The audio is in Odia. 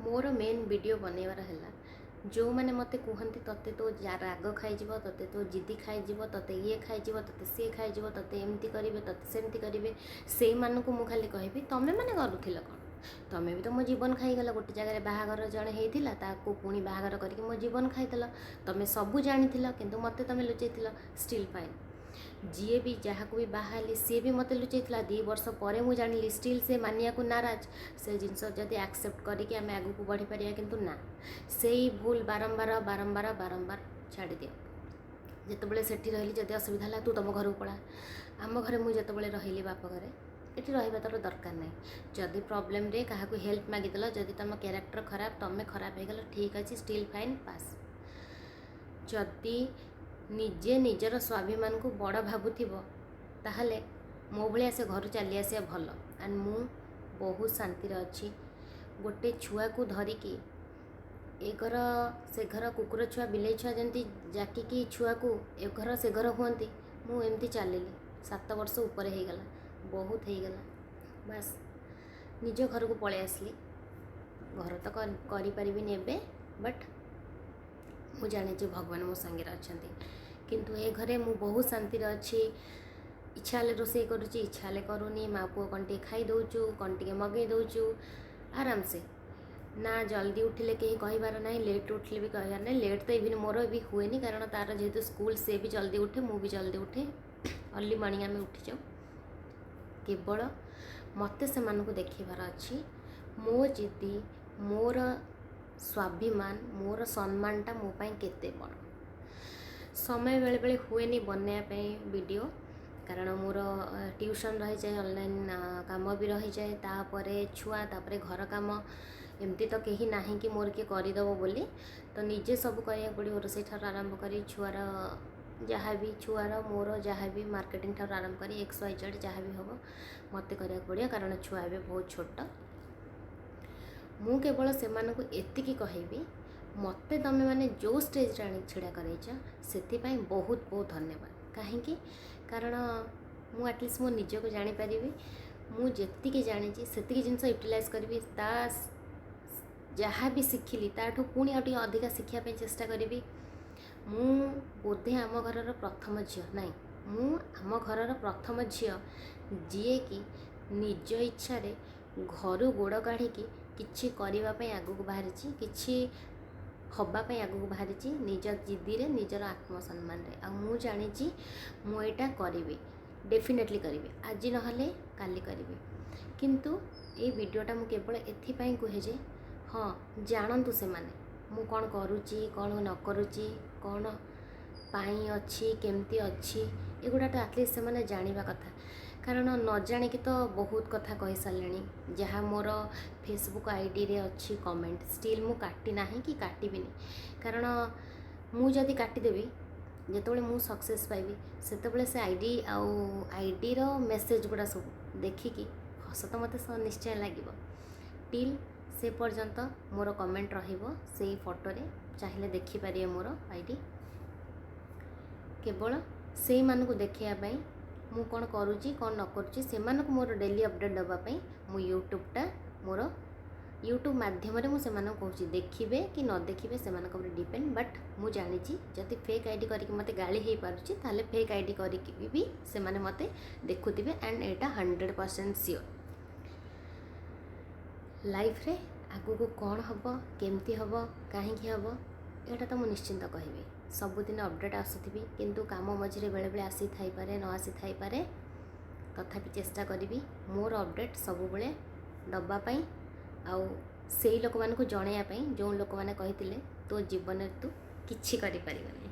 ମୋର ମେନ୍ ଭିଡ଼ିଓ ବନେଇବାର ହେଲା, ଯେଉଁମାନେ ମୋତେ କୁହନ୍ତି, ତୋତେ ତୋ ରାଗ ଖାଇଯିବ, ତୋତେ ତୋ ଜିଦି ଖାଇଯିବ, ତୋତେ ଇଏ ଖାଇଯିବ, ତୋତେ ସିଏ ଖାଇଯିବ, ତୋତେ ଏମିତି କରିବେ, ତୋତେ ସେମିତି କରିବେ, ସେଇମାନଙ୍କୁ ମୁଁ ଖାଲି କହିବି, ତମେମାନେ କରୁଥିଲ କ'ଣ? ତମେ ବି ତ ମୋ ଜୀବନ ଖାଇଗଲ। ଗୋଟେ ଜାଗାରେ ବାହାଘର ଜଣେ ହେଇଥିଲା, ତାକୁ ପୁଣି ବାହାଘର କରିକି ମୋ ଜୀବନ ଖାଇଦେଲ। ତମେ ସବୁ ଜାଣିଥିଲ, କିନ୍ତୁ ମୋତେ ତମେ ଲୁଚେଇଥିଲ। ଷ୍ଟିଲ୍ ଫାଇନ୍, ଯିଏ ବି ଯାହାକୁ ବି ବାହା ହେଲି, ସିଏ ବି ମୋତେ ଲୁଚେଇଥିଲା। 2 ବର୍ଷ ପରେ ମୁଁ ଜାଣିଲି। ଷ୍ଟିଲ୍ ସେ ମାନିବାକୁ ନାରାଜ। ସେ ଜିନିଷ ଯଦି ଆକ୍ସେପ୍ଟ କରିକି ଆମେ ଆଗକୁ ବଢ଼ିପାରିବା, କିନ୍ତୁ ନା, ସେଇ ଭୁଲ ବାରମ୍ବାର ବାରମ୍ବାର ବାରମ୍ବାର। ଛାଡ଼ିଦିଅ। ଯେତେବେଳେ ସେଠି ରହିଲି, ଯଦି ଅସୁବିଧା ହେଲା, ତୁ ତୁମ ଘରକୁ ପଳା। ଆମ ଘରେ ମୁଁ ଯେତେବେଳେ ରହିଲି, ବାପ ଘରେ, ଏଠି ରହିବା ତୋର ଦରକାର ନାହିଁ। ଯଦି ପ୍ରୋବ୍ଲେମରେ କାହାକୁ ହେଲ୍ପ ମାଗିଦେଲ, ଯଦି ତୁମ କ୍ୟାରେକ୍ଟର ଖରାପ, ତୁମେ ଖରାପ ହେଇଗଲ, ଠିକ୍ ଅଛି, ଷ୍ଟିଲ୍ ଫାଇନ୍, ପାସ୍। ଯଦି ନିଜେ ନିଜର ସ୍ୱାଭିମାନକୁ ବଡ଼ ଭାବୁଥିବ, ତାହେଲେ ମୋ ଭଳିଆ ସେ ଘରୁ ଚାଲି ଆସିବା ଭଲ। ଆଣ୍ଡ ମୁଁ ବହୁତ ଶାନ୍ତିରେ ଅଛି। ଗୋଟେ ଛୁଆକୁ ଧରିକି ଏ ଘର ସେ ଘର, କୁକୁର ଛୁଆ ବିଲେଇ ଛୁଆ ଯେମିତି ଜାକିକି ଛୁଆକୁ ଏ ଘର ସେ ଘର ହୁଅନ୍ତି, ମୁଁ ଏମିତି ଚାଲିଲି। 7 ବର୍ଷ ଉପରେ ହେଇଗଲା, ବହୁତ ହେଇଗଲା। ବାସ୍, ନିଜ ଘରକୁ ପଳେଇ ଆସିଲି। ଘର ତ କରିପାରିବିନି ଏବେ, ବଟ୍ ମୁଁ ଜାଣିଛି ଭଗବାନ ମୋ ସାଙ୍ଗରେ ଅଛନ୍ତି। କିନ୍ତୁ ଏ ଘରେ ମୁଁ ବହୁତ ଶାନ୍ତିରେ ଅଛି। ଇଚ୍ଛା ହେଲେ ରୋଷେଇ କରୁଛି, ଇଚ୍ଛା ହେଲେ କରୁନି। ମା ପୁଅ କ'ଣ ଟିକେ ଖାଇ ଦେଉଛୁ, କ'ଣ ଟିକେ ମଗେଇ ଦେଉଛୁ ଆରାମସେ। ନା ଜଲ୍ଦି ଉଠିଲେ କେହି କହିବାର ନାହିଁ, ଲେଟ୍ ଉଠିଲେ ବି କହିବାର ନାହିଁ। ଲେଟ୍ ତ ଇଭିନ୍ ମୋର ବି ହୁଏନି, କାରଣ ତା'ର ଯେହେତୁ ସ୍କୁଲ, ସେ ବି ଜଲ୍ଦି ଉଠେ, ମୁଁ ବି ଜଲ୍ଦି ଉଠେ। ଅର୍ଲି ମର୍ଣ୍ଣିଂ ଆମେ ଉଠିଯାଉ। କେବଳ ମୋତେ ସେମାନଙ୍କୁ ଦେଖିବାର ଅଛି, ମୋ ଜିଦି, ମୋର ସ୍ୱାଭିମାନ, ମୋର ସମ୍ମାନଟା ମୋ ପାଇଁ କେତେ ବଡ଼। ସମୟ ବେଳେବେଳେ ହୁଏନି ବନେଇବା ପାଇଁ ଭିଡ଼ିଓ, କାରଣ ମୋର ଟ୍ୟୁସନ୍ ରହିଯାଏ, ଅନଲାଇନ୍ କାମ ବି ରହିଯାଏ, ତାପରେ ଛୁଆ, ତାପରେ ଘର କାମ। ଏମିତି ତ କେହି ନାହିଁ କି ମୋର କିଏ କରିଦେବ ବୋଲି। ତ ନିଜେ ସବୁ କରିବାକୁ ପଡ଼ିବ। ରୋଷେଇ ଠାରୁ ଆରମ୍ଭ କରି ଛୁଆର ଯାହା ବି, ଛୁଆର ମୋର ଯାହା ବି, ମାର୍କେଟିଂ ଠାରୁ ଆରମ୍ଭ କରି ଏକ୍ସ ୱାଇ ଜେଡ଼୍ ଯାହା ବି ହେବ, ମୋତେ କରିବାକୁ ପଡ଼ିବ, କାରଣ ଛୁଆ ଏବେ ବହୁତ ଛୋଟ। ମୁଁ କେବଳ ସେମାନଙ୍କୁ ଏତିକି କହିବି, ମୋତେ ତୁମେମାନେ ଯେଉଁ ଷ୍ଟେଜ୍ରେ ଆଣିକି ଛିଡ଼ା କରେଇଛ, ସେଥିପାଇଁ ବହୁତ ବହୁତ ଧନ୍ୟବାଦ। କାହିଁକି? କାରଣ ମୁଁ ଆଟଲିଷ୍ଟ ମୋ ନିଜକୁ ଜାଣିପାରିବି। ମୁଁ ଯେତିକି ଜାଣିଛି, ସେତିକି ଜିନିଷ ୟୁଟିଲାଇଜ୍ କରିବି। ତା ଯାହା ବି ଶିଖିଲି, ତାଠୁ ପୁଣି ଆଉ ଟିକେ ଅଧିକା ଶିଖିବା ପାଇଁ ଚେଷ୍ଟା କରିବି। ମୁଁ ବୋଧେ ଆମ ଘରର ପ୍ରଥମ ଝିଅ, ନାଇଁ, ମୁଁ ଆମ ଘରର ପ୍ରଥମ ଝିଅ, ଯିଏକି ନିଜ ଇଚ୍ଛାରେ ଘରୁ ଗୋଡ଼ କାଢ଼ିକି କିଛି କରିବା ପାଇଁ ଆଗକୁ ବାହାରିଛି, କିଛି ହେବା ପାଇଁ ଆଗକୁ ବାହାରିଛି, ନିଜ ଜିଦିରେ, ନିଜର ଆତ୍ମସମ୍ମାନରେ। ଆଉ ମୁଁ ଜାଣିଛି ମୁଁ ଏଇଟା କରିବି, ଡେଫିନେଟଲି କରିବି, ଆଜି ନହେଲେ କାଲି କରିବି। କିନ୍ତୁ ଏଇ ଭିଡ଼ିଓଟା ମୁଁ କେବଳ ଏଥିପାଇଁ କୁହେ ଯେ ହଁ, ଜାଣନ୍ତୁ ସେମାନେ ମୁଁ କ'ଣ କରୁଛି, କ'ଣ ନ କରୁଛି, କ'ଣ ପାଇଁ ଅଛି, କେମିତି ଅଛି। ଏଗୁଡ଼ା ତ ଆଟଲିଷ୍ଟ ସେମାନେ ଜାଣିବା କଥା, କାରଣ ନ ଜାଣିକି ତ ବହୁତ କଥା କହିସାରିଲେଣି। ଯାହା ମୋର ଫେସବୁକ୍ ଆଇଡ଼ିରେ ଅଛି କମେଣ୍ଟ, ଷ୍ଟିଲ୍ ମୁଁ କାଟି ନାହିଁ କି କାଟିବିନି। କାରଣ ମୁଁ ଯଦି କାଟିଦେବି, ଯେତେବେଳେ ମୁଁ ସକ୍ସେସ୍ ପାଇବି, ସେତେବେଳେ ସେ ଆଇଡ଼ି ଆଉ ଆଇଡ଼ିର ମେସେଜ୍ ଗୁଡ଼ା ସବୁ ଦେଖିକି ହସ ତ ମୋତେ ନିଶ୍ଚୟ ଲାଗିବ। ଟିଲ୍ ସେ ପର୍ଯ୍ୟନ୍ତ ମୋର କମେଣ୍ଟ ରହିବ ସେଇ ଫଟୋରେ, ଚାହିଁଲେ ଦେଖିପାରିବେ ମୋର ଆଇଡ଼ି। କେବଳ ସେଇମାନଙ୍କୁ ଦେଖିବା ପାଇଁ, ମୁଁ କ'ଣ କରୁଛି, କ'ଣ ନ କରୁଛି, ସେମାନଙ୍କୁ ମୋର ଡେଲି ଅପଡ଼େଟ୍ ଦେବା ପାଇଁ ମୁଁ ୟୁଟ୍ୟୁବଟା, ମୋର ୟୁଟ୍ୟୁବ୍ ମାଧ୍ୟମରେ ମୁଁ ସେମାନଙ୍କୁ କହୁଛି। ଦେଖିବେ କି ନ ଦେଖିବେ, ସେମାନଙ୍କ ଉପରେ ଡିପେଣ୍ଡ। ବଟ୍ ମୁଁ ଜାଣିଛି, ଯଦି ଫେକ୍ ଆଇଡ଼ି କରିକି ମୋତେ ଗାଳି ହେଇପାରୁଛି, ତାହେଲେ ଫେକ୍ ଆଇଡ଼ି କରିକି ବି ସେମାନେ ମୋତେ ଦେଖୁଥିବେ। ଆଣ୍ଡ ଏଇଟା 100% ସିଓର। ଲାଇଫ୍ରେ ଆଗକୁ କ'ଣ ହେବ, କେମିତି ହେବ, କାହିଁକି ହେବ, ଏଇଟା ତ ମୁଁ ନିଶ୍ଚିନ୍ତ କହିବି। ସବୁଦିନ ଅପଡ଼େଟ୍ ଆସୁଥିବି, କିନ୍ତୁ କାମ ମଝିରେ ବେଳେବେଳେ ଆସିଥାଇପାରେ, ନ ଆସିଥାଇପାରେ। ତଥାପି ଚେଷ୍ଟା କରିବି ମୋର ଅପଡ଼େଟ୍ ସବୁବେଳେ ଦେବା ପାଇଁ ଆଉ ସେଇ ଲୋକମାନଙ୍କୁ ଜଣାଇବା ପାଇଁ, ଯେଉଁ ଲୋକମାନେ କହିଥିଲେ, ତୋ ଜୀବନରେ ତୁ କିଛି କରିପାରିବୁନି।